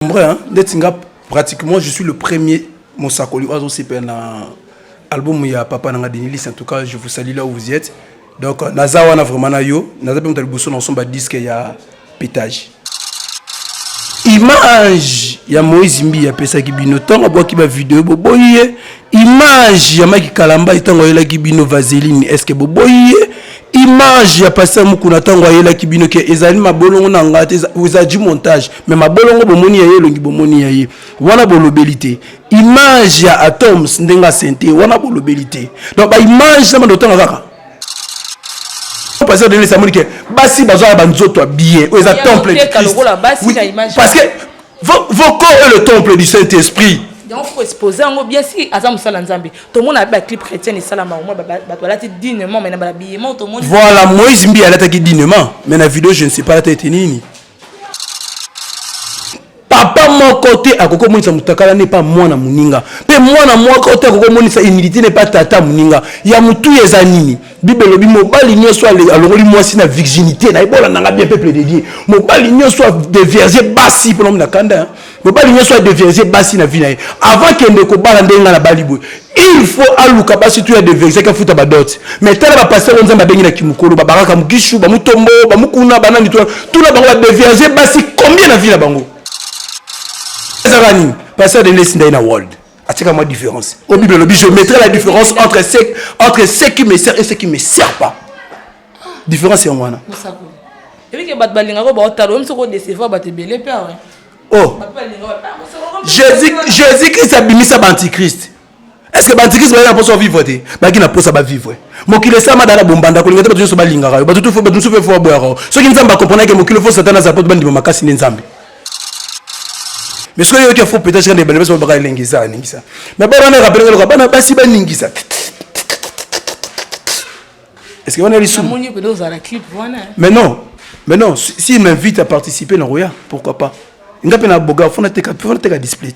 Vrai hein, ndeti nga pratiquement je suis le premier mosakoli oyo azosepela na album ya papa na nga Denis Lisse. En tout cas, je vous salue là où vous êtes. Donc naza wana vraiment na yo, naza pe moto ya liboso na kosomba disque ya pétage. Image ya Moïse Mbiye apesaki bino ntango abwaki ba video boboyi ye. Image ya Mike Kalamba ntango ayelaki bino vaseline, est-ce que boboyi ye? Image ya pasteur Mukuna ntango ayelaki bino ke ezali mabolongo na ngai te, eza du montage, mais mabolongo bomoni ya ye, elongi bomoni ya ye, wana bolobeli te. Image ya Atoms ndenge asente wana bolobeli te. Donc ba image na bando otanga kaka pasteur Denis amoni ke basi bazwa ba nzoto ya bien oyo eza temple du Christ. Oui, parce que vos corps est le temple du Saint-Esprit. Donc faut exposer yango bien si aza mosala Nzambe. Tomona ba clip chrétien esalama au moins bato balati dignement, mais na ba habillement tomoni. Voilà, Moïse Mbiye alataki dignement, mais na vidéo je ne sais pas alata ete nini. Papa moko te akoki komonisa motakala ne pa mwana moninga, mpe mwana moko te akoki komonisa humilité ne pa tata moninga. Ya motuya eza nini? Bible elobi mobali nyonso alongoli mwasi na virginité na ye. Bolanda nga bien, peuple de Dieu. Mobali nyonso adevierge basi mpona na kanda, hein. Mobali nyonso adevierge basi na vie na ye avant kende kobala. Ndenge nga nabali boye, il faut aluka basi tu ya devierge afuta ba dot. Mais tala ba pasteur oyo Nzambe abengi na kimokolo, babaraka mokishu, bamutombo, bamukuna, banani, tuna bango badevierge basi combien na vie na bango. Ezaka nini? Pasteur Denis Ndai na world atika mwa différence. Au Bible elobi je mettrai la différence entre ceux qui me sert et ceux qui me sert pas. Différence yango wana. Ebike bato balingaka baotala oyo soki odecevoir bato ebele mpe awa. Oh, Jésus, Jésus Christ abimisa baantichrist. Est ce que baantichrist bayaki na mposa bavivre te? Bayaki na mposa bavivre. Mokili esalama dala bombanda kolinga te, bato nyonso balingaka yo, bato bato mosusu mpe fo baboyaka yo. Soki Nzambe akomprenaki mokili, fo Satan azala mpo bandima makasi nde Nzambe. Mais soki oyoki fo peut-être kanda ebanda basi babaka elengi eza aningisa, mais bana wana erapele loka bana basi baningisa. Est-ce que wana lisumu? Mais non, mais non, s'il m'invite à participer na roya, pourquoi pas? Nga mpe na boga fo nateka, fo nateka display.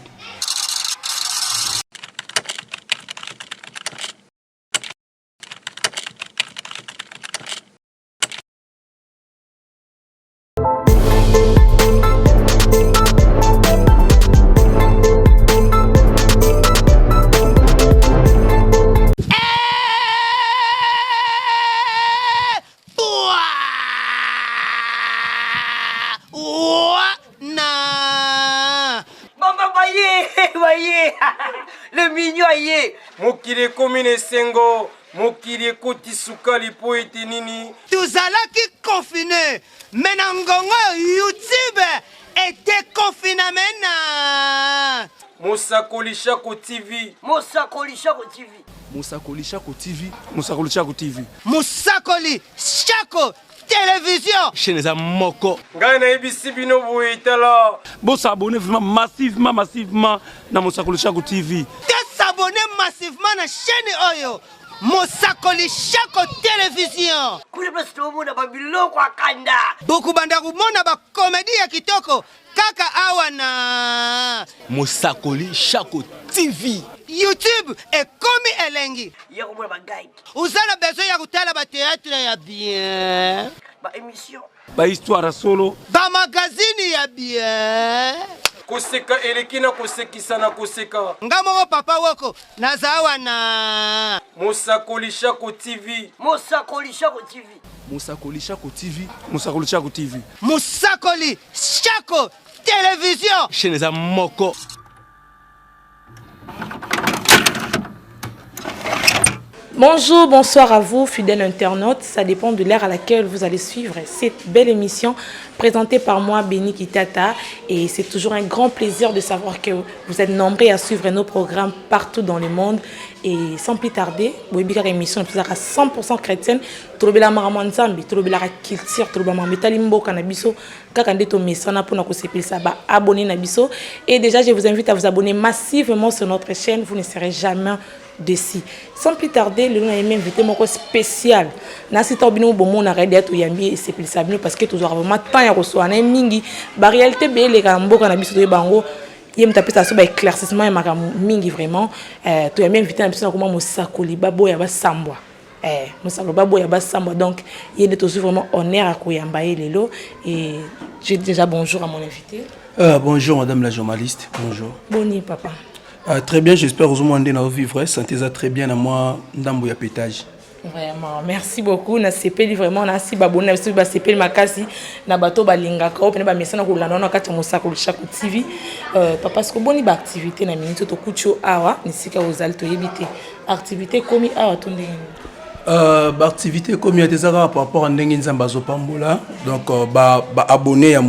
Le mignon aye. Mokili ekomi na esengo, mokili ekoti sukali mpo ete nini? Tozalaki confine mais na ngongo oyo YouTube edeconfiname na Mosakoli Shako TV. Mosakoli Shako TV. Mosakoli Shako TV. Mosakoli Shako TV. Mosakoli Shako Television. Chaîne eza moko. Ngai nayebisi bino boye, tala. Bo s'abonner vraiment massivement, massivement na Mosakoli Shako TV. To s'abonner massivement na chaîne oyo Mosakoli Shako Television. Kuna place tomona ba biloko ya kanda. Bokobanda komona ba comedie ya kitoko kaka awa na Mosakoli Shako TV. YouTube ekomi elengi. Ya komona ba gag. Oza na besoin ya kotala ba theatre ya bien. Ba emission. Ba histoire ya solo. Ba magazine ya bien. Koseka eleki na kosekisa na koseka. Nga moko papa woko naza wana. Mosakoli Shako TV. Mosakoli Shako TV. Mosakoli Shako TV. Mosakoli Shako TV. Mosakoli Shako Television. Chaîne eza moko. Bonjour, bonsoir à vous, fidèles internautes. Ça dépend de l'heure à laquelle vous allez suivre cette belle émission présentée par moi, Béni Kitata. Et c'est toujours un grand plaisir de savoir que vous êtes nombreux à suivre nos programmes partout dans le monde. Et sans plus tarder, boyebika émission à 100% chrétienne. Tolobela makambo Nzambe, tolobela culture, tolobela mametali mboka na biso, kaka nde tomesana mpona kosepelisa ba abonné na biso. Et déjà, je vous invite à vous abonner massivement sur notre chaîne, vous ne serez jamais déçus. Sans plus tarder, lelo nayemi invité moko spécial. Nasi ntango bino bomonaka ye deya toyambi ye, esepelisa bino parce que tozwaka vraiment temps ya kosola na ye mingi baréalité ebele eleka na mboka na biso. Toyeba yango, ye moto apesa biso baéclaircissement ya makambo mingi vraiment. Toyambi invité na biso na koma Mosakoli Baboya Basambwa. Mosakoli Baboya Basambwa, donc ye nde tozwi vraiment honneur ya koyamba ye lelo. Et j'ai déjà bonjour à mon invité. Bonjour madame la journaliste, bonjour. Boni papa. Très bien, j'espère ozomona nde na vivre santé eza très bien na mwa ndambo ya pétage. Vraiment, merci beaucoup. Nasepeli vraiment, nasi baboni na biso basepeli makasi na bato balingaka oyo pene bamesana kolanda wana kati ya Mosakoli Shako TV. Papa, siko boni baactivité na miniti oyo tokuti yo awa na esika ozali? Toyebi te activité ekomi awa to ndenge nini? Baactivité ekomi ate eza kaka par rapport a ndenge Nzambe azopambola. Donc baabonné ya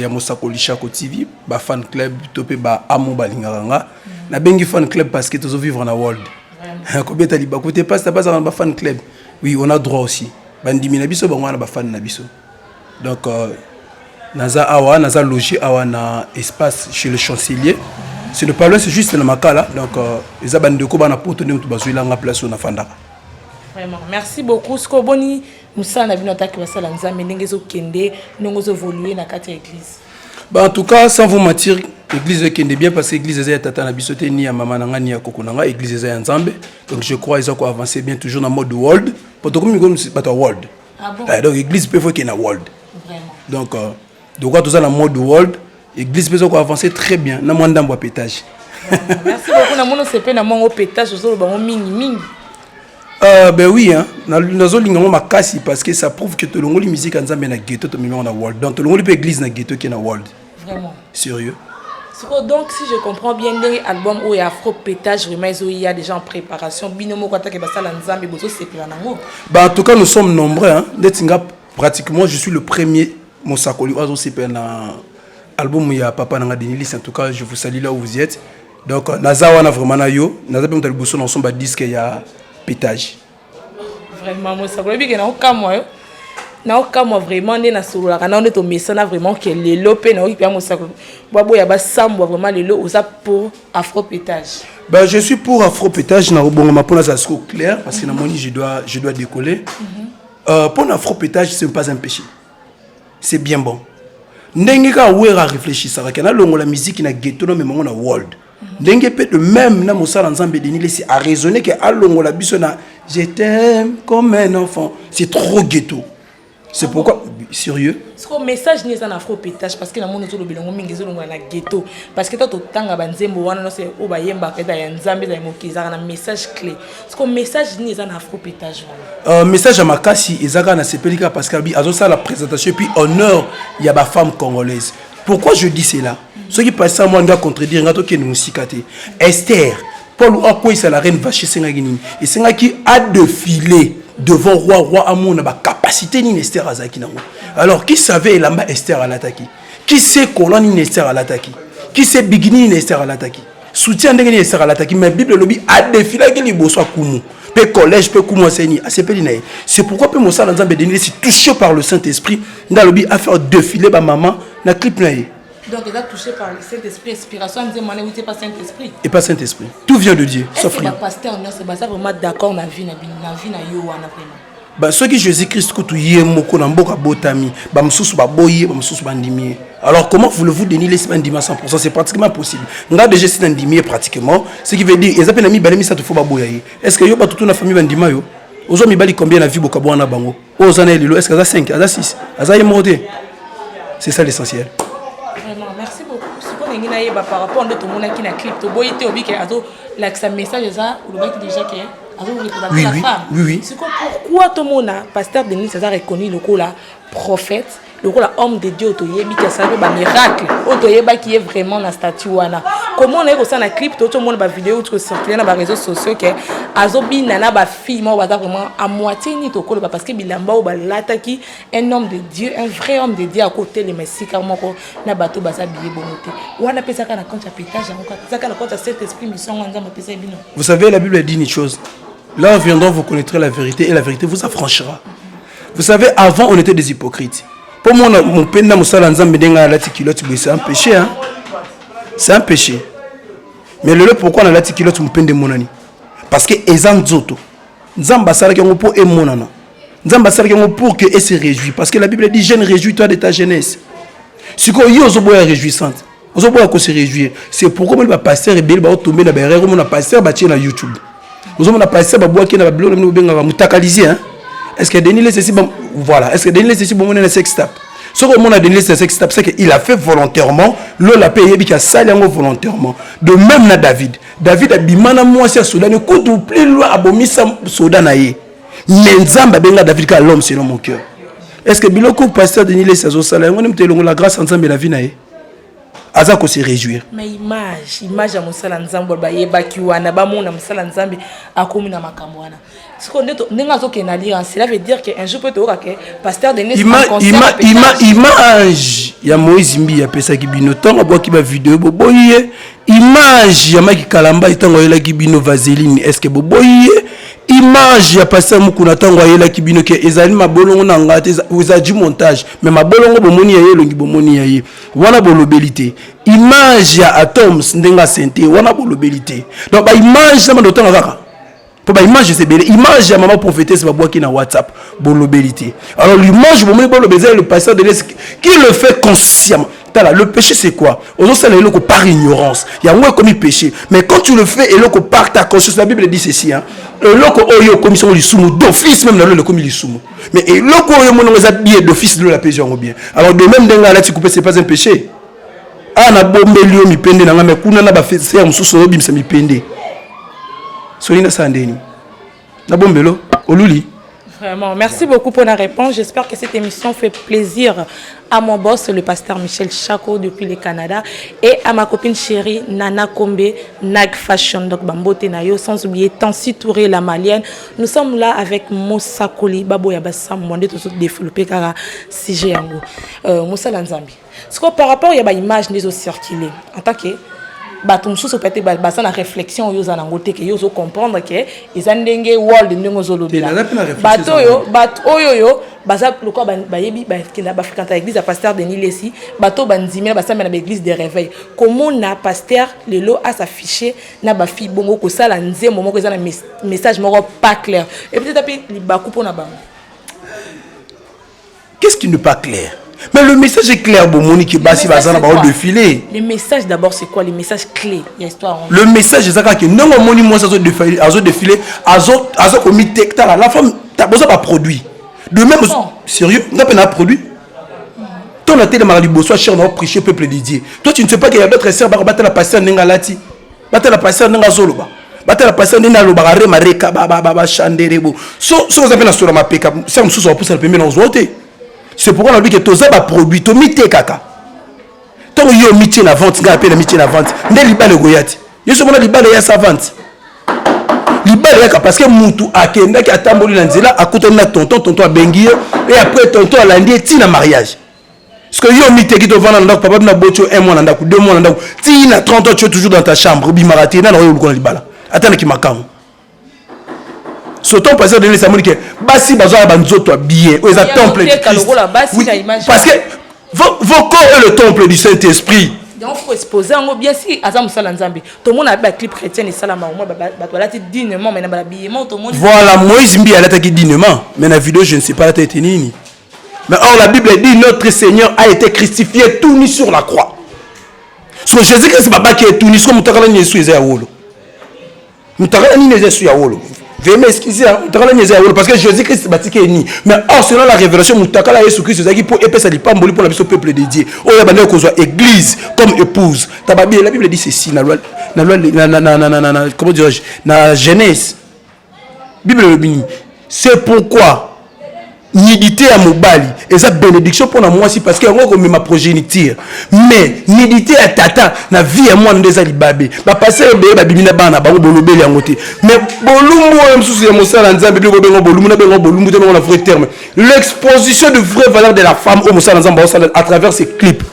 Mosakoli Shako TV, bafan club to mpe baamo balingaka nga. Nabengi fan club parce que tozovivre na world, kobeta libaku te. Pasta bazaka na bafan club, oui, on a droit aussi. Bandimi na biso bango wana, bafan na biso. Donc naza awa, naza logé awa na espace chez le chancelier. C'est le pas loin, c'est juste na Makala. Donc eza bandeko bana poto nde moto bazwilanga place oyo nafandaka. Vraiment, merci beaucoup. Siko boni mosala na bino ataki basala Nzambe, ndenge ezokende, ndenge ozoévolue na kati ya église? Bah, en tout cas, sans vous mentir, église ekende bien parce que église eza ya tata na biso te, ni ya mama na nga, ni ya koko na nga. Église eza ya Nzambe. Donc je crois eza koavancer bien, toujours na mode world, po tokomi bato ya world. Ah bon? Eh, donc église mpe faut ekende na world. Vraiment. Donc donc toza na mode world, église mpe eza koavancer très bien na mwa ndambo ya pétage. Merci beaucoup. Namoni osepe na mwango pétage, ozoloba ngo mingi mingi. Ben oui, hein. Nazolinga yango makasi parce que ça prouve que tolongoli musique ya Nzambe na ghetto, tomemi yango na world. Donc tolongoli mpe église na ghetto, ke na world. Vraiment. Sérieux. Siko donc, si je comprends bien, ndenge album oyo ya afro pétage vraiment ezoya déjà en préparation, bino moko atake basala Nzambe bozosepela nango? Bah, en tout cas, nous sommes nombreux, hein. Neti nga, pratiquement je suis le premier mosakoli oyo azosepela na album ya papa nanga Denis Lessie. En tout cas, je vous salue là où vous êtes. Donc naza wana vraiment na yo, naza mpe moto ya liboso na osomba disque ya pétage. Vraiment, mosakoli, oyebi ke naokamwa yo, naokamwa vraiment nde nasololaka nao, nde tomesana vraiment ke lelo mpe naoki mpe ya mosakoli baboya basambwa. Vraiment, lelo oza pour afro pétage? Ben, je suis pour afro-pétage. Na obongama mpona azala siko clair parce que namoni je dois décoller. Mpona afro-pétage, ce n'est pas un péché, c'est bien bon. Ndenge kaka Wera réfléchissaka ke nalongola musique na ghetto, namema ngo na world, ndenge mpe de même na mosala Nzambe Denis Lessie araisonné ke alongola biso na "Je t'aime comme un enfant", c'est trop ghetto. C'est pourquoi, sérieux. Siko message nini eza na afro pétage? Parce que namoni ozolobela yango mingi, ezolongola na ghetto, parce que to totanga banzembo wana nyonso oyo bayembaka, eza ya Nzambe, eza ya mokili, ezalaka na message clé. Siko message nini eza na afro pétage wana? Message ya makasi eza kaka, nasepeli kaka parce que abi azosala présentation et puis honneur ya bafemme congolaise. Pourquoi je dis cela? Soki pasteur mwa nga contredire nga, tokende mosika te. Esther, Paul akweyisa la reine Vashti, esengaki nini? Esengaki adéfiler devant roi, roi amona bacapacité nini Esther azalaki nango. Alors, qui savait elamba Esther alataki? Qui sait collant nini Esther alataki? Qui sait bikini nini Esther alataki, soutien ndenge nini Esther alataki? Mais Bible elobi adéfilaki liboso akumu mpe collège mpe kumu aseni asepeli na ye. C'est pourquoi mpe mosala Nzambe Denis Lessie, touché par le Saint-Esprit, nde alobi afaire défiler bamama na clip na ye. Donc eza touché par le Saint-Esprit, inspiration ya nzembo wana euti pa Saint-Esprit? Et pas Saint-Esprit, tout vient de Dieu. Est-ce sauf que rien. Bapasteur nyonso baza vraiment d'accord na vie na bino, na vie na yo wana vraiment? Ba soki Jésus Christ kutu ye moko na mboka botami, bamosusu baboyi ye, bamosusu bandimi ye. Alors comment voulez-vous Denis Lessie bandima 100? C'est pratiquement impossible. Nga déjà si nandimi ye pratiquement, ce qui veut dire eza mpe na mibale misato fo baboya ye. Est ce que yo bato tu na famille bandima yo? Ozwa mibali combien na vie bokabwana na bango? Oyo oza na ye lelo, est ce que aza 5, aza 6, aza ye moko te? C'est ça l'essentiel. Vraiment, merci beaucoup. Sikoyo ndenge nayeba par rapport nde tomonaki na clip, toboyi te, obi ke azolakisa message, eza olobaki déjà ke azoreprésente la femme. Oui. Sikoyo pourquoi tomona pasteur Denis aza reconnu lokola prophète, lokola homme de Dieu, toyebi ke asala mpe bamiracle oyo, toyebaki ye vraiment na statut wana, komona ye kosala na clip, to tomona bavideo outi kocircule na baréseaux sociaux ke azobina na bafille moko baza vraiment à moitié nini tokoloba, parce que bilamba oyo balataki, un homme de Dieu, un vrai homme de Dieu akotelema esika moko na bato baza biye bongo te? Wana mpe ezaka na compte ya pétage yango kaka, ezaka na compte ya Saint Esprit, mission yango Nzambe apesa bino? Vous savez, la Bible dit une chose: là viendront, vous connaîtrez la vérité et la vérité vous affranchira. Vous savez, avant, on était des hypocrites. Pour moi, mon penda mosala Nzambe ndenge alati culotte boye, c'est un péché, hein? C'est un péché. Mais lelo, pourquoi nalati culotte, mopende emonani? Parce que eza nzoto. Nzambe asalaki yango mpo emonana. Nzambe asalaki yango pour que ese réjouit, parce que la Bible dit: "Jeune, réjouis-toi de ta jeunesse." Sikoyo yo ozoboya réjouissante, ozoboya kose réjouir. C'est pourquoi moni bapasteur ebele baotombe na baerreur. Omona pasteur batie na YouTube, ozomona pasteur babwaki na babiloko na bino bobengaka mutakalisie, hein? Est ce que Denis Lessie, voilà, est ce que Denis Lessie bomoni na sextape? Soki omona Denis Lessie sextape, c'est que il a fait volontairement. Lola mpe eyebi ke asali yango volontairement. De même na David. David abima na mwasi ya soda ne, kutu plus loin, abomisa soda na ye, mais Nzambe abenga David kaka l'homme selon mon cœur. Est ce que biloko pasteur Denis Lessie azosala yango nde moto elongola grâce ya Nzambe na vie na ye? Aza ko se réjouir. Mais image ya mosala Nzambe, bayebaki wana, bamona mosala Nzambe akomi na makambo wana. Sikoyo ndenge azokende na lire, cela veut dire que un jour mpe toyoka ke pasteur Denis Image ya Moïse Mbi apesaki bino ntango abwaki bavideo, boboyi ye. Image ya Maki Kalamba ntango ayelaki bino vaseline, est ce que boboyi ye? Image ya pasteur Mukuna ntango ayelaki bino ke ezali mabolongo na ngai te, eza du montage, mais mabolongo bomoni ya ye, elongi bomoni ya ye wana, bolobeli te. Image ya Atoms ndenge asente wana, bolobeli te. Donc baimage na bando otanga kaka mpo baimage eza ebele. Image ya mama prophétesse babwaki na WhatsApp, bolobeli te. Alors l'image bomoni boloba eza le pasteur de l'Est qui le fait consciemment. Tala, le péché, c'est quoi? Ozosala eloko par ignorance, yango ekomi péché. Mais quand tu le fais eloko par ta conscience, la Bible dit ceci, hein, eloko oyo okomi songo lisumu d'office, même na lelo ekomi lisumu. Mais eloko oyo omonango eza bien d'office, lelo apesi yango bien. Alors de même ndenge alati coupe, c'est pas un péché. Awa nabombeli yo mipende na ngai, mais kuna na bafere mosusu oyobimisa mipende. Soki nasala ndeni nabombelo oluli. Vraiment, merci beaucoup pour la réponse. J'espère que cette émission fait plaisir à mon boss, le pasteur Michel Chako depuis le Canada, et à ma copine chérie Nana Kombe, Nag Fashion, donc Bambote Nayo, sans oublier Tansi Touré, la Malienne. Nous sommes là avec Moussa Koli, Babo Yabassa, Mwande, tout développé car sujet yango. Moussa Lanzambi. Ce que par rapport à l'image nous circuler, en tant que bato mosusu peut-être baza na réflexion oyo oza nango te, ke yo ozocomprendre ke eza ndenge world, ndenge ozolobela bato oyo oyo baza lokola bayebi, bakenda bafréquenta église ya pasteur Denis Lesi, bato oyo bandimi na basambela na baéglise de réveil, komona pasteur lelo as'affiche na bafille bongo, kosala nzembo moko eza na message moko pas clair, et peut-être mpe libaku mpona bango. Qu'est-ce qui n'est pas clair? Mais le message est clair, bomoni ke basi baza na bao défilé. Le message d'abord, c'est quoi le message clé ya histoire? Le message eza kaka ndenge omoni mwasi azo défilé, azo komi te. Tala, la femme, boza baproduit de même. Sérieux, nga mpe na produit to na telemaka liboso ya chaire na oprêcher peuple de Dieu. Toi, tu ne sais pas qu'il y a d'autres sœurs baka batala pasteur ndenge alati, batala pasteur ndenge azoloba, batala pasteur ndenge alobaka rema reka bachandere bo. So oza mpe na solo mapeka, sœur mosusu apusana pembeni na ozwa te. C'est pourquoi nalobi ke toza baproduit, tomitekaka. Ntango yo omitie na vente, ngai mpe na mitie na vente, nde libala ekoya te. Yo so mona libala eya sa vente, libala eyaka parce que mutu akendaki, atamboli na nzela, akutani na tonton, tonton abengi ye, et après tonton alandi ye ntina mariage. Parce que yo omiteki, tovanda na ndako, papa bina boti yo un mois na ndako, 2 mois na ndako, ti na 30 ans tu es toujours dans ta chambre, obimaka te. Nana oyo oluka na libala atanaki makambo. Surtout pasteur Denis amoni ke basi bazwaka banzoto ya bien oyo eza temple du Christ. Oui, parce que vos corps est le temple du Saint-Esprit. Donc faut exposer yango bien. Si aza mosala Nzambe, tomona baclip chrétien esalama, omoi bato balati dignement, mais na bahabillement tomoni. Voilà, Moïse Mbi alataki dignement, mais na vidéo, je ne sais pas alata ete nini. Mais or la Bible dit: notre Seigneur a été crucifié tout nu sur la croix. So Jésus Christ babaki ye tout nu. So motakala nini esu eza ya wolo? Motakala nini eza esu ya wolo? Veuillez m'excuser, motakala nini eza ya wolo? Parce que Jésus Christ batiki ye ni. Mais or selon la révélation, motakala ya Yesu Christ ezalaki mpo epesa lipamboli mpona biso peuple de Dieu oyo abandaki kozwa église comme épouse. Tababi, la Bible dit ceci na loi na, comment dirais-je, na Genèse. Bible elobi nini? C'est pourquoi nudité ya mobali eza bénédiction mpona mwasi, parce que yango ekomema progéniture. Mais nudité ya tata na vie ya mwana nde eza libabe. Bapasteur ebele babimi na bana na bango, bolobeli yango te. Mais bolumbu oyo mosusu ya mosala Nzambe, biloko bengo bolumbu, na bengo bolumbu te, bengo na vrai terme, l'exposition de vraie valeur de la femme oyo mosala Nzambe aosala à travers ces clips,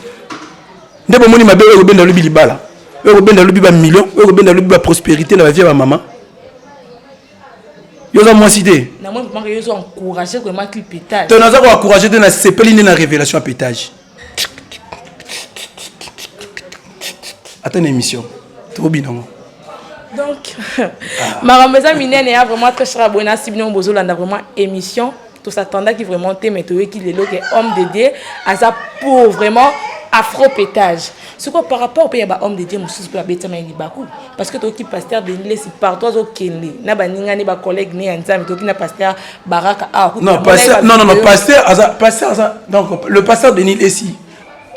nde bomoni mabe oyo ekobenda lobi libala, oyo ekobenda lobi bamillion, oyo ekobenda lobi baprospérité na bavie ya bamama. Yo oza mwasi te. To naza koencourage te, nasepeli nde na révélation ya pétage. Ata na émission tokobina yango. Donc makambo eza minene ya vraiment très cher abonné asi bino bozolanda vraiment émission. Tosatandaki vraiment te, mais toyoki lelo ke homme de Dieu aza pour vraiment. Afro-pétage. Sikoyo par rapport pe ya ba homme de Dieu mosusu pe babetama ye libaku parce que toyoki pasteur Denis Lessi partout azokende na baninga ne ba collègue ne ya Nzambe toyoki na pasteur Baraka awa kutu Non, pasteur, non, non, non, pasteur, aza, pasteur, aza, donc, le pasteur Denis Lessi,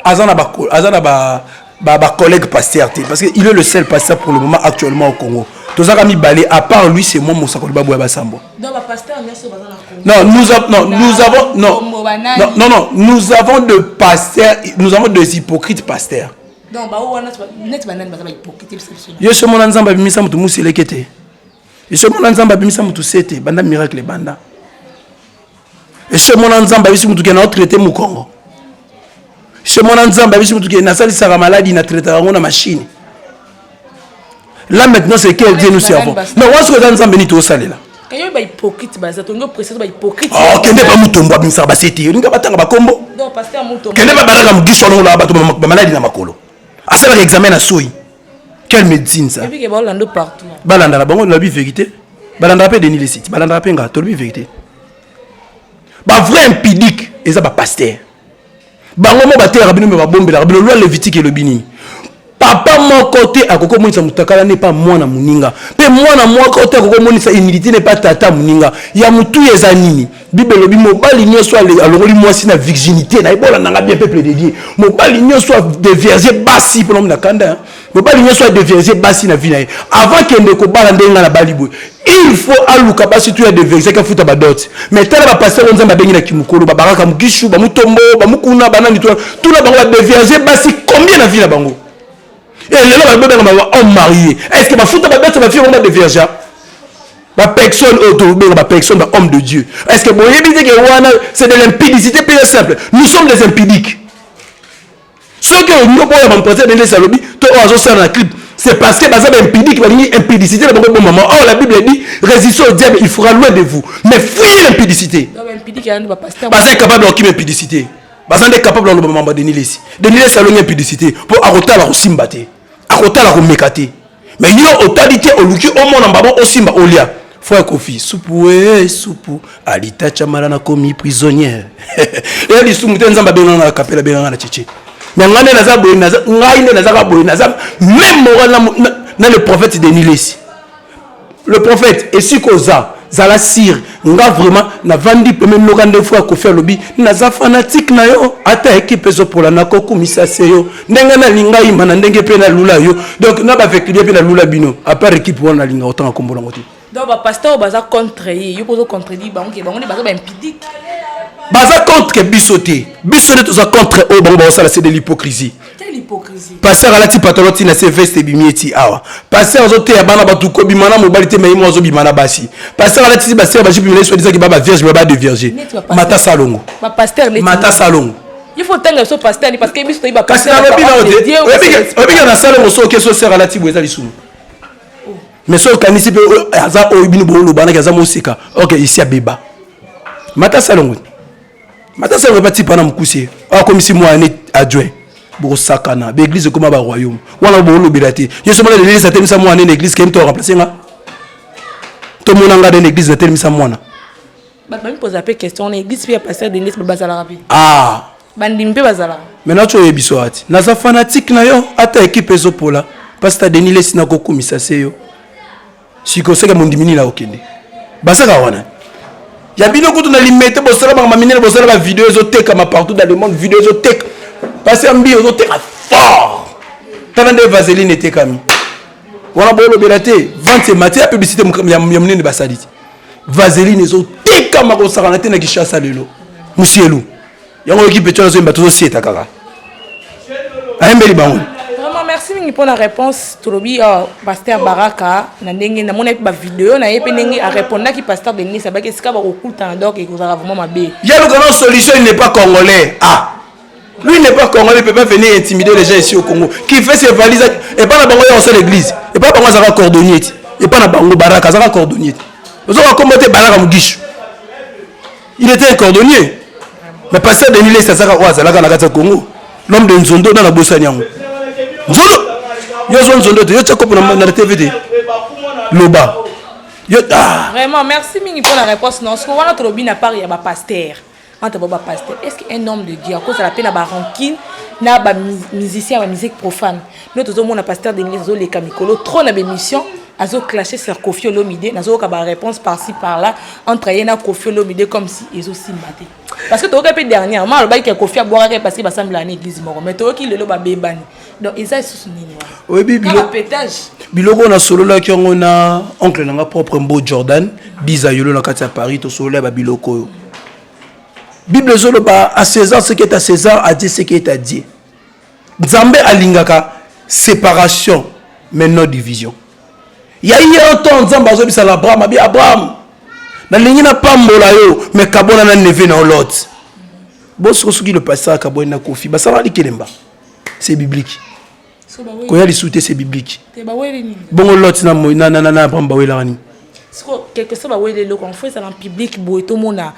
aza na ba, aza na ba, ba, ba collègue pasteur te, parce que il est le seul pasteur pour le moment actuellement au Congo. Tozaka mibale, à part lui, c'est moi, Mosakoli Babouya Basambo. Donc ba pasteur nyonso baza na Congo. Non, nous avons non, nous avons non, non, non, non, nous avons de pasteurs, nous avons des hypocrites pasteurs. Donc ba wana net banani baza ba hypocrite biso biso. Yo somo na Nzambe abimisa mutu museleke te. Yo somo na Nzambe abimisa mutu sete banda miracle banda. Yo somo na Nzambe abimisa mutu ke na traiter mukongo. Yo somo na Nzambe abimisa mutu ke nasalisaka maladi na traiter yango na machine. Là maintenant c'est quel Dieu nous servons. Mais wasi koza Nzambe ni tosalela. Kayo ba hypocrite baza tongo préciser ba hypocrite. Oh kende ba mutombo abimisa ba sete olinga batanga ba kombo. Donc pasteur mutombo. Kende ba baraka mugisho longola bato ba maladi na makolo. Asalaka examen na soyi. Quelle médecine ça? Et puis que ba lando partout. Balanda na bango lobi vérité. Balanda pe Denis Lessit, balanda pe nga tolobi vérité. Ba vrai impudique eza ba pasteur. Bango mo bateyaka bino me babombelaka bino loi Lévitique elobi nini? Papa moko te akoki komonisa motakala ne pa mwana moninga, mpe mwana moko te akoki komonisa humilité ne pa tata moninga. Ya motuya eza nini? Bible elobi mobali nyonso alongoli mwasi na virginité na ye. Bolanda nga bien peuple de Dieu, mobali nyonso adevierge basi mpona na kanda, mobali nyonso adevierge basi na vie na ye avant kende kobala. Ndenge nga nabali boye, il faut aluka basi tu ya devierge afuta ba dot. Mais tala ba pasteur oyo Nzambe abengi na kimokolo, babaraka Mugishu, bamutombo, bamukuna, banani, tuna bango badevierge basi combien na vie na bango. E lelo babenga ba homme marié, est ce que bafuta babeti bafille bango badevierge? Ba personne oyo tobenga ba personne ba homme de Dieu, est ce que boyebi te ke wana c'est de l'impudicité pure et simple? Nous sommes des impudiques. Soki olingi oboya bampasi ndenge alobi to oyo azosala na clip, c'est parce que baza baimpudique, balingi impudicité na bango ebomama. Or la Bible dit: résistez au diable, il fera loin de vous. Mais fuyez l'impudicité. Baza capable ya kokima impudicité, baza nde capable ya koloba mambo ya Denis Lessi. Denis Lessi alongi impudicité mpo akotala kosimba te, akotala komeka te. Mais yo otali te, oluki omona mbabo osimba olia. Frère Kofi supu e supu alita chamala na komi prisonnière eya lisumu te. Nzambe abenganga na kapela, abenganga na cheche. Mais ngai nde naza boye, ngai nde nazaka boye, naza même moral na le prophète Denis Lessi. Le prophète, esika oza, zala sire. Nga vraiment navandi peme noka nde frère Kofi alobi naza fanatique na yo, ata ekipe ezopola nakokumisa se yo ndenge nalinga yima na ndenge mpe nalula yo. Donc na baveclibie mpe nalula bino, à part équipe wana nalinga kotanga kombo nango te. Donc ba pasteur baza contre ye, yo pozo contredire bango ke bango nde baza ba impudique. Baza contre biso te, biso nde toza contre oyo bango bazosala, c'est de l'hypocrisie. Quelle hypocrisie? Pasteur alati pantalon ntina se veste ebimi eti awa. Pasteur azoteya bana bato kobima na mobali te, mais ye mo azobima na basi. Pasteur alatisi basere bajipe milai, soi-disant ke ba bavierge, ba badevierge. Mata salongo, ba pasteur mata salongo. Il faut tanga biso pasteur parce que biso toyebi ba kasi nalobi nao te, oyebike na salongo soki so sere alati boye eza lisumu. Mais soki okanisi mpe aza oyo bino boolobanaki aza mosika, ok, isi abeba. Mata salongo, mata salongo, batipa na mokuse akomisi mwana adjoint. Bokosakana baeglise ekoma baroyaume wana boolobela te. Yo so mona l'église atelemisa mwana na église kemi to remplace nga, tomona nga nde na église natelemisa mwana. Bato bamipoza mpe question na église mpe ya pasteur Denis bazalaka mpe ah bandimi mpe bazalaka. Maintenant ti oyebi so ati naza fanatique na yo, ata équipe ezopola, pasteur Denis Lesi nakokumisa se yo. Sikoyo seke mondimi nini akokende basaka wana ya bino kutu na limete? Bosala makambo minene, bosala bavideo ezotekama partout dans le monde, video ezoteka, pasteur mbi ozoteka fort. Tala nde vaseline etekami wana, bolobela te vente emati ya publicité ya monene basali te. Vaseline ezotekama kosakana te na Kinshasa lelo. Musielu yango oyoki peto azoyemba, tozosieta kaka ayembeli bango. Vraiment merci mingi mpona réponse. Tolobi pasteur Baraka na ndenge namonaki bavideo na ye mpe ndenge arépondaki pasteur Denis abaki esika bakokutana, donc ekozala vraiment mabe. Yaluka na solution. Il n'est pas congolais. Ah, lui, il n'est pas congolais, il peut pas venir intimider les gens ici au Congo. Qui fait ses valises et pas na bango ya osala église. Et pas bango azaka cordonnier ti. Et pas na bango Baraka azaka cordonnier ti. Ozoka kombo te Baraka Mugishu. Il était un cordonnier. Mais pasteur Denis Lessi azaka oyo azalaka na kati ya Congo. L'homme de Nzondo na bosani yango. Nzondo. Yo zo Nzondo te, yo tia kopo na TV te. Loba. Yo ah. Vraiment merci mingi pour la réponse. Non, ce que wana tolobi na part ya ba pasteur. Entre bango ba pasteur, est ce que un homme de Dieu akozala mpe na ba rancune na ba musicien ya ba musique profane? No tozomona pasteur Denis azoleka mikolo trop na bémission, azo clasher sur Koffi Olomide. Nazoyoka ba réponse par-ci par-là entre ye na Koffi Olomide, comme si ezosimba te, parce que toyoki mpe dernièrement alobaki ke Koffi abwakaki parce que basambelaka na église moko, mais toyoki lelo babebani. Donc eza lisusu nini wana? Oyebi Kaka pétage. Biloko oyo nasololaki yango na oncle na nga propre, Mbo Jordan Diza Yolo, na kati ya Paris. Tosolola ya babiloko oyo. Bible ezoloba: à César ce qui est à César, à Dieu ce qui est à Dieu. Nzambe alingaka séparation mais non division. Ya ye un temps, Nzambe azobisala Abraham, abi: "Abraham, nalingi napambola yo, mais kabona na neveu na yo Lot." Bosoko soki le pasteur akabwani na Kofi, basalaka likelemba, c'est biblique. So baweli Koya lisusu te, c'est biblique. Te, baweli nini? Bongo Lot na Abraham bawelaka nini? Siko quelque soit baweli eloko, en fait ezala en public boye. Tomona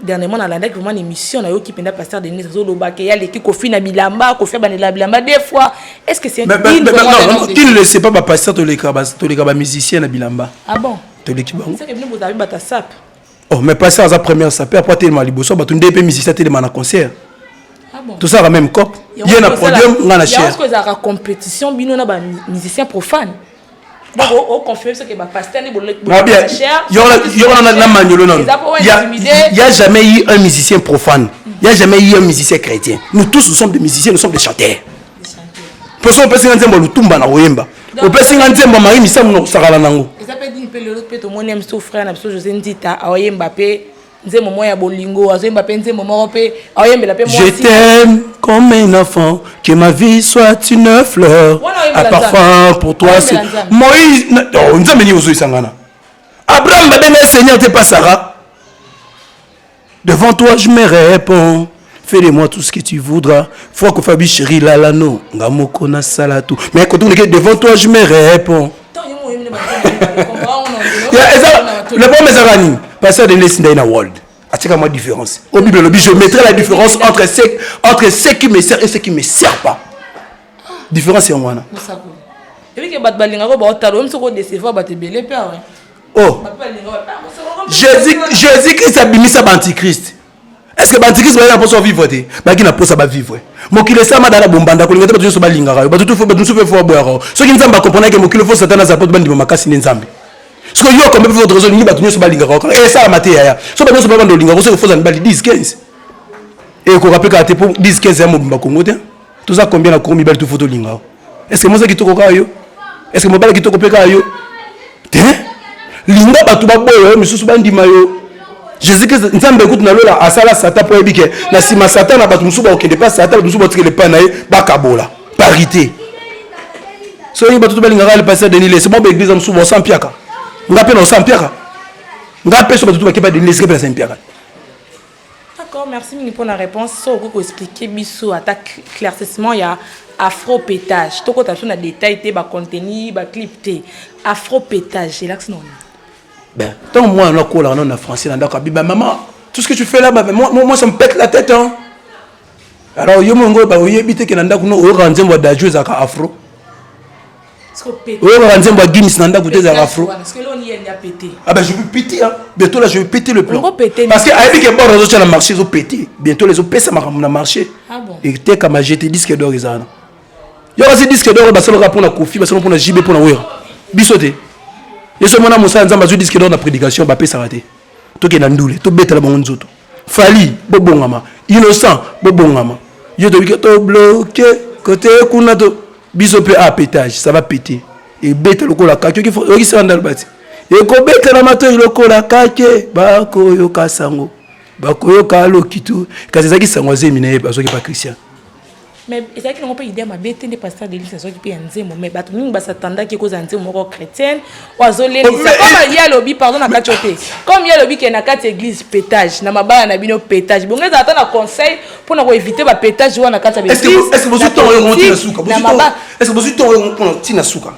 dernièrement, nalandaki vraiment na émission, nayoki mpenza pasteur Denis azolobaka ye aleki Kofi na bilamba, Kofi abandela bilamba deux fois. Est ce que c'est Mais, digne mais, vraiment non, d'un non, homme de qui ne Dieu? le sait pas, bapasteur toleka bamusicien na bilamba. Ah bon? Toleki bango. C'est que bino bozali bato ya sape. Oh, mais pasteur aza première sape, après telema liboso bato nde mpe musicien telema na concert. Ah bon? Tosalaka même cop, ye na podium, nga na chaire. Yango ezalaka compétition, bino na bamusicien profane. Donc oconfirme soki bapasteur nde Ah, bien. Yoko na manyolo nano. Il y a jamais eu un musicien profane. Il y a jamais eu un musicien chrétien. Nous tous, nous sommes des musiciens, nous sommes des chanteurs. Poso opesi nga nzembo ya Lutumba na koyemba. Opesi nga nzembo ya Marie Misamu na kosakala nango. Eza mpe dini mpe lelo mpe tomoni ya biso frère na biso José Ndita aoyemba mpe nzembo moko ya bolingo, azoyemba mpe nzembo moko mpe aoyembela mpe Je mwasi. t'aime comme un enfant, que ma vie soit une fleur. Wana À oyembela parfum Nzambe. pour toi. Oyembela C'est Nzambe. Moïse, oh, Nzambe ni ozoyisangana. Abraham babenga Seigneur te pas Sarah. Devant toi je me réponds. Fais de moi tout ce que tu voudras. Faut que Fabi chéri lalano. Nga moko na sala tout. Mais quand on est devant toi je me réponds. Ntango yo moyembi na banzembo, comprendre. Ya, le problème ezalaka nini? Pasteur Denis ndai na world atika mwa différence. Au Bible elobi: "Je mettrai la différence entre ceux qui me sert et ceux qui me sert pas." Différence yango wana. Mosakoli, ebike bato balingaka baotala oyo soki odecevoir bato ebele mpe awe. Oh. Bato balingaka. Jésus, Jésus Christ abimisa baantichrist. Est ce que baantichrist bayaki na mposa vivre te? Bayaki na mposa bavivre. Mokili esama dala bombanda kolinga te. Bato nyonso balingaka yo, bato mosusu mpe fo baboyaka yo. Soki Nzambe akomprenaki mokili, fo Satan azala po bandima makasi nde Nzambe. Soki yo kombe mpe votre olingi bato nyonso balingaka yo kaka, esalama te, yaya. So bato nyonso babanda olingaka, soki foza mibali 10 15, ekoka mpe kaka te, mpo 10 15 ya mobimba Kongo te. Toza combien na Kongo? Mibali to fo tolinga yo. Est ce que moza kitoko kaka yo? Est ce que mobali kitoko mpe kaka yo te? Linga bato baboya yo, misusu bandima yo. Jésus Christ, Nzambe ekuti na lola, asala Satan mpo ayebi ke na nsima Satan na bato mosusu bakokende mpa Satan, bato mosusu batikela epai na ye, bakabola parité. Soki bato to balingaka le pasteur Denis Lese, mo baeglise mosusu bosa mpiaka, nga mpe na osa mpiaka, nga mpe so bato to bakepa Denis Lese mpe na sa mpiaka. D'accord, merci mingi pour la réponse. So okoki koexpliquer biso ata éclaircissement ya afropétage. Tokota biso na détail te, bacontenu, baclip te. Afropétage elakisi noni? Ben, tant moi, on a quoi là, on a français, on a d'accord. Ben, maman, tout ce que tu fais là, ben, moi, moi, ça me pète la tête, hein. Alors, yo mongo, ba, oyebi te ke na ndako no, oyoka nzembo ya Dadju ezalaka afro. Oyoka nzembo ya Gims na ndako te ezalaka afro. Ah ben, je vais péter, hein. Bientôt là, je vais péter le plan. Ongo péter? Parce que ayebi ke bord azotia na marché ezopéter. Bientôt les opesa makambo na marché. Ah bon? Etekama jete disque d'or ezala na. Yo kasi disque d'or basalaka mpona Kofi, basalaka mpona JB, mpona Wera. Biso te. Yeso mona mosala Nzambe azwi disque d'or na prédication bapesaka te. Tokende na ndule, tobetela bango nzoto. Fally bobongama, Innocent bobongama. Yo tobiki tobloquer côté kuna to biso mpe a pétage, ça va péter. Ebeta lokola kake okisaka ndalo bati ekobeta na matoi lokola kake, bakoyoka sango, bakoyoka lokitu. Kasi ezalaki sango azemi na ye azwaki pa Christian. Mais ezalaki nango mpe idée mabe te nde pasteur Delis azwaki mpe ya nzembo, mais bato mingi basatandaki ekozala nzembo moko chrétienne oyo azolelisa. Comme ye alobi, pardon na kati yo te, comme ye alobi ke na kati ya église pétage, na mabala na bino pétage, bongo ezala ata na conseil mpona koéviter bapétage wana na kati ya Est-ce que est-ce que bozwi ntongo yango ntina suka? na mabala. Est-ce que bozwi ntongo yango mpona ntina suka?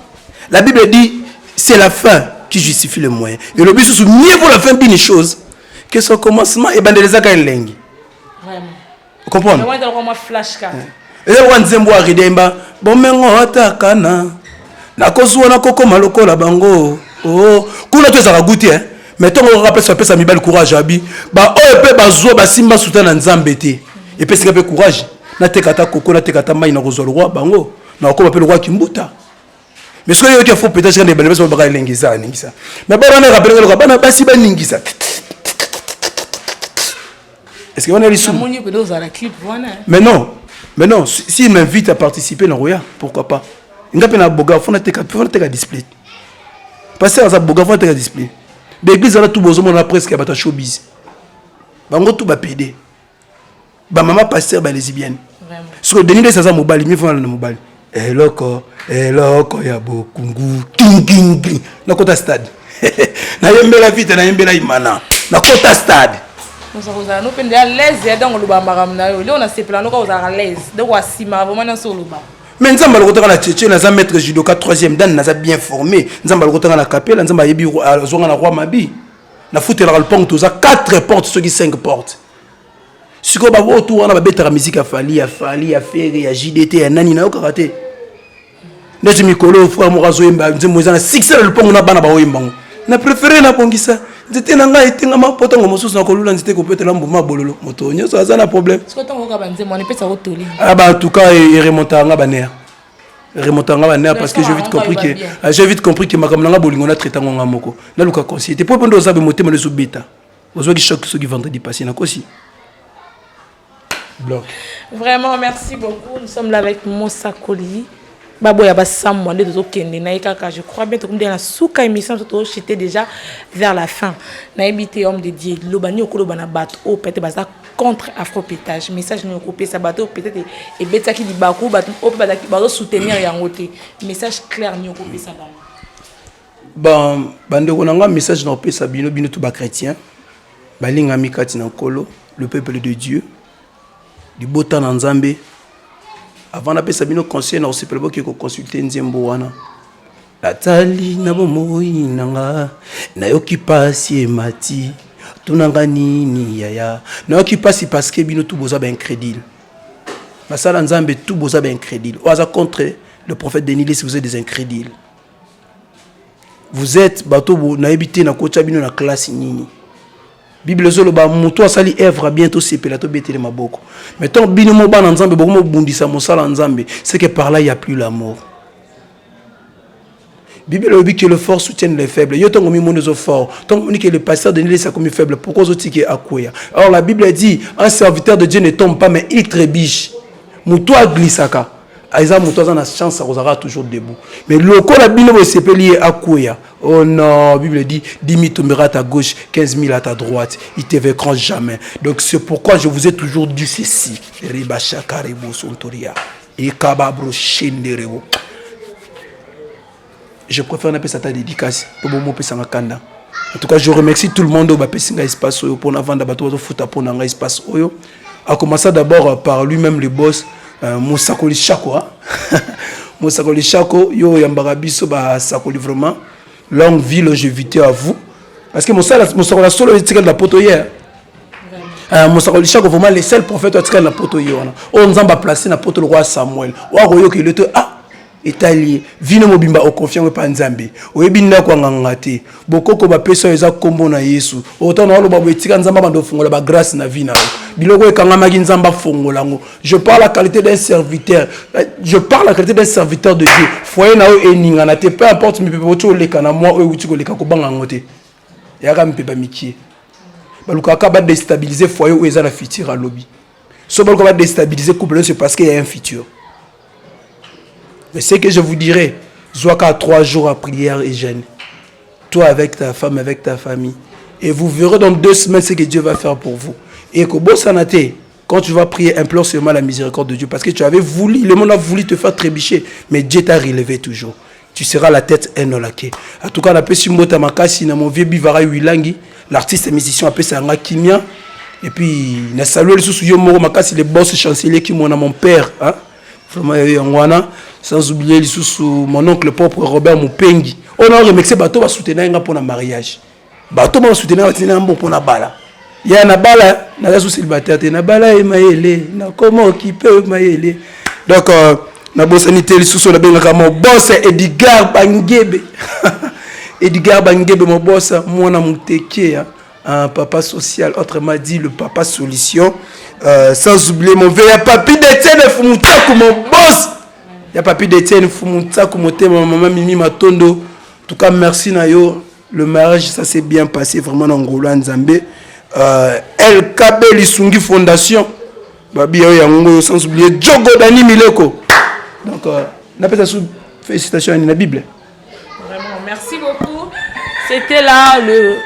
La Bible dit: "C'est la fin qui justifie le moyen." Elobi susu: "Mieux vaut la fin d'une chose que son commencement." Ebandeli ezaka elengi. Vraiment. Comprendre? Yango ezalaka mwa flash kaka. Eza lokola nzembo ya Redemba bomengo atakana nakozwa nakokoma lokola bango. Oh, kuna to ezalaka goût te. Mais ntango kaka pesa apesa mibali courage, abi baoyo mpe bazwa basimba suta na Nzambe te, epesika mpe courage. Nateka ata koko, nateka ata mai, nakozwa lokwa bango, nakokoma mpe lokwa kimbuta. Mais soki oyoki afro peut-être kanda ebale, basi baka elengi eza aningisa, mais bana wana erapele loka bana basi baningisa. Est-ce que wana lisumu? Mais non, mais non, s'il m'invite à participer na roya, pourquoi pas? Nga mpe na boga, fo nateka, fo nateka display. Pasteur aza boga, fo nateka display. Baeglise wana tu bozomona presque ya bato ya showbiz, bango tu bapede, bamama pasteur, balesbienne. Soki Denis Lesi aza mobali, mieux fona na mobali. Eloko eloko ya bokungu kingingi, nakota stade, nayembela vite, nayembela imana, nakota stade. Ozala no mpe nde à l'aise ya donc oloba makambo na yo leo, nasepela noka ozalaka l'aise, donc asimaka vraiment nyonso oloba. Mais Nzambe alokotaka na cheche, naza maître judoka troisième dan, naza bien formé. Nzambe alokotaka na kapela, Nzambe ayebi, azwanga na roi mabi, nafutelaka lupango, toza 4 portes soki 5 portes. Sikoyo baoyo tu wana babetaka misike ya Fally, ya Fally, ya Ferre, ya JDT, ya nani, nayokaka te. Neti mikolo frère moko azoyemba nzembo eza na succès na lupango na bana baoyemba ngo, na préféré nabongisa nzete na ngai etengama mpo ntango mosusu nakolula nzete kopetela mbuma bololo. Moto nyonso aza na problème. Ah bah, en tout cas eremontaka nga baner, remonta nga baner, parce que j'ai vite compris que j'ai vite compris que makambo na nga bolingo na traita ngo nga moko, naluka conseiller te. Po mpo nde oza be motema ezobeta, ozwaki choc soki vendredi passé, nakosi bloc. Vraiment, merci beaucoup. Nous sommes là avec Mosakoli. Baboya basamwa nde tozokende na ye kaka. Je crois bien tokomi na suka émission, so tozochite déjà vers la fin. Nayebi te, homme de Dieu, loba nini okoloba na bato oyo peut-être baza contre afropétage. Message nini okopesa bato oyo peut-être ebetaki libaku, bato oyo mpe bazosoutenir yango te? Message clair nini okopesa bango? Bon, bandeko na nga, message na kopesa bino, bino to bachrétien balingami kati na Nkolo, le peuple de Dieu, libota na Nzambe, avant napesa bino conseil, na kosepela boke koconsulte nzembo wana: "Natali na bomoi na nga, nayoki pasi emati, tunanga nini yaya, nayoki pasi." Parce que bino tu boza baincrédule, basala Nzambe tu boza baincrédule. Oyo aza contre le prophète Denis Lessie, vous êtes des incrédules, vous êtes bato nayebi te nakotya bino na classe nini. Bible ezoloba moto asali œuvre bien, tosepela, tobetele maboko. Mais ntango bino mo bana Nzambe bokomobundisa mosala Nzambe, c'est que par là il y a plus l'amour. Bible elobi que le fort soutienne les faibles. Yo ntango mimoni ozo fort, ntango omoni que le pasteur Denis Lessie akomi faible, pourquoi ozotiki akweya? Alors la Bible dit: un serviteur de Dieu ne tombe pas, mais il trébiche. Moto aglisaka eza moto aza na chance akozalaka toujours debout. Mais lokola bino bosepeli ye akweya, oh non, Bible dit: 10 000 tombera à ta gauche, 15 000 à ta droite, ils te vaincront jamais. Donc c'est pourquoi je vous ai toujours dit ceci: ribashakarebo sontoria ekababro shenderebo. Je préfère napesa ata dédicace mpo bomopesanga kanda. En tout cas, je remercie tout le monde oyo bapesi ngai espace oyo mpona vanda, bato bazofuta mpona ngai espace oyo, à commencer d'abord par lui-même, le boss, Mosakoli Chako, hein? Mosakoli Chako, yo oyambaka biso basakoli, vraiment longue vie, longévité à vous, parce que mosala mosakoli solo etikali na poto hier. Mosakoli Chako, vraiment le seul prophète oyo atikali na poto ye wana, oyo Nzambe aplace na poto, lokwa Samuel oyo akoyokeli te. Ah, etali ye vino mobimba, okonfie yango epa Nzambe. Oyebi ndako ya nganga te, bokoko bapesa oyo eza nkombo na Yesu. Otana oloba boye, etika Nzambe abanda ofongola bagrâce na vie na yo. Biloko ekangamaki, Nzambe afongola yango. Je parle la qualité d'un serviteur, je parle la qualité d'un serviteur de Dieu. Foyer na oyo eningana te, peu importe mipepe oti oleka na mwa oyo euti koleka, kobanga yango te. Eyaka mipepe mikie, balukaka badéstabiliser foyer oyo eza na futur. Alobi so baluka badéstabiliser couple, c'est parce qu'il y a un futur. Mais ce que je vous dirais, zwaka 3 jours à prière et jeûne. Toi avec ta femme, avec ta famille. Et vous verrez dans 2 semaines ce que Dieu va faire pour vous. Et que quand tu vas prier, implore seulement la miséricorde de Dieu. Parce que tu avais voulu, le monde a voulu te faire trébucher. Mais Dieu t'a relevé toujours. Tu seras la tête et non la queue. En tout cas, la pesi mbota makasi na mon vieux Bivara Wilangi, l'artiste et musicien appelé ça Kimia. Et puis, na salué le sous yo moko makasi, le boss chancelier qui mon père, hein. Vraiment yango wana, sans oublier lisusu mon oncle propre Robert Mupengi. On a remercié bato basoutenir nga mpona mariage, bato basoutenir, batinga mbo mpona bala ya na bala. Naza su célibataire te, na bala ye mayele, nakoma okipe mayele. Donc nabosani te lisusu nabengaka mon boss Edgar Bangebe. Edgar Bangebe Mobosa, mwana muteke, hein, un papa social, autrement dit le papa solution. Euh, sans oublier mon veille papi d'Etienne Fumutaku, mon boss. Ya papi d'Etienne Fumutaku, motema maman Mimi Matondo. En tout cas, merci Nayo. Le mariage, ça s'est bien passé vraiment dans Ngola Nzambe. Euh, LKB Lisungi Fondation. Babi yango, sans oublier Djogo Dani Mileko. Donc, euh, napesa sous félicitations à la Bible. Vraiment, merci beaucoup. C'était là le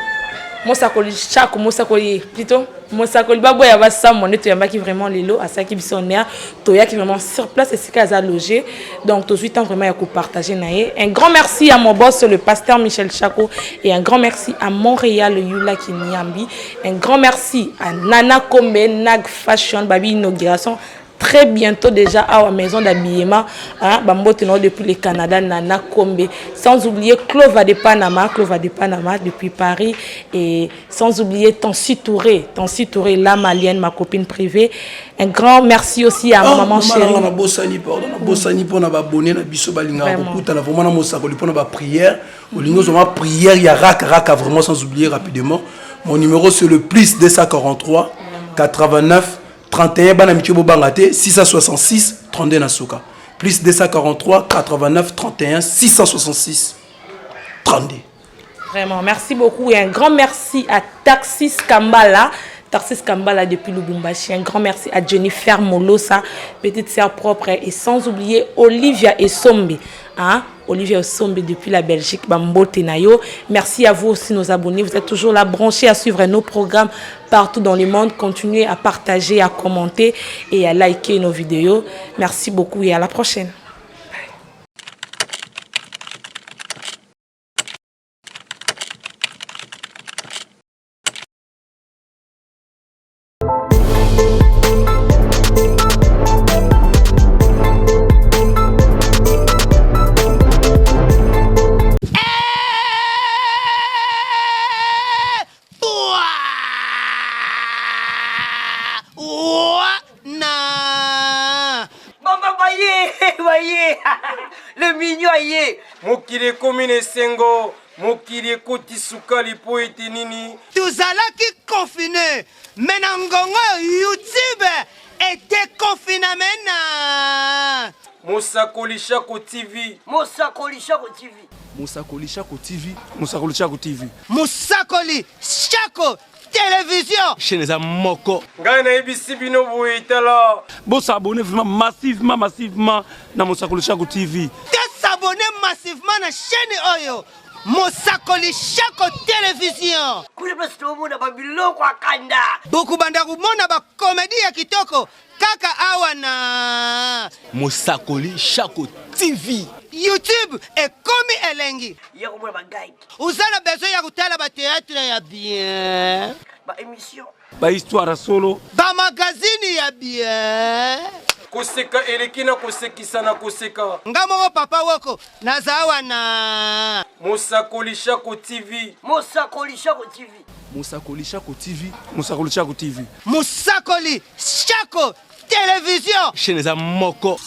mosakoli chako mosakoli plutôt mosakoli baboya basamwa nde toyambaki vraiment lelo asalaki biso honneur toyaki vraiment sur place esika aza logé donc tozwi temps vraiment ya kopartage na ye. Un grand merci à mon boss le pasteur Michel Chako et un grand merci à Montréal Yula Kinyambi, un grand merci à Nana Kombe Nag Fashion babi inauguration très bientôt déjà à la maison d'habillement, hein, bambote no depuis le Canada, Nana Kombe, sans oublier Clova de Panama, Clova de Panama depuis Paris, et sans oublier Tansi Touré, Tansi Touré, la malienne, ma copine privée. Un grand merci aussi à ma oh, maman chérie. Na bosani, pardon, na bosani pona ba abonné na biso balinga kokutana vraiment na mosakoli pona ba prière, olingo zoma prière ya raka raka vraiment. Sans oublier rapidement mon numéro, c'est le plus 243 89 31 bana mike bobanga te 666 32 na suka, plus 243 89 31 666 32. Vraiment, merci beaucoup et un grand merci à Taxis Kambala. Tarsis Kambala depuis Lubumbashi. Un grand merci à Jennifer Molosa, petite sœur propre. Et sans oublier Olivia Esombe. Hein? Olivia Esombe depuis la Belgique. Bambote nayo. Merci à vous aussi, nos abonnés. Vous êtes toujours là, branchés à suivre nos programmes partout dans le monde. Continuez à partager, à commenter et à liker nos vidéos. Merci beaucoup et à la prochaine. Mama baye baye le mignon aye. Mokili ekomi na esengo, mokili ekoti sukali mpo ete nini? Tozalaki confine mais na ngongo oyo YouTube edeconfiname na Mosakoli Shako TV. Mosakoli Shako TV. Mosakoli Shako TV. Mosakoli Shako TV. Mosakoli Shako Télévision. Chaîne eza moko. Ngai nayebisi bino boye, tala. Bosabone vraiment massivement, massivement na Mosakoli Shako TV. Tosabone massivement na chaîne oyo Mosakoli Shako Télévision. Kuna place tomona babiloko ya kanda, bokobanda komona bakomedi ya kitoko kaka awa na Mosakoli Shako TV. YouTube ekomi elengi ya komona bagage. Oza na besoin ya kotala bateatre ya bien, baémission, bahistoire ya solo, bamagazini ya bien. Koseka eleki na kosekisa na koseka. Nga moko papa woko naza wana. Mosakoli Shako TV. Mosakoli Shako TV. Mosakoli Shako TV. Mosakoli Shako TV. Mosakoli Shako Télévision. Chaîne eza moko.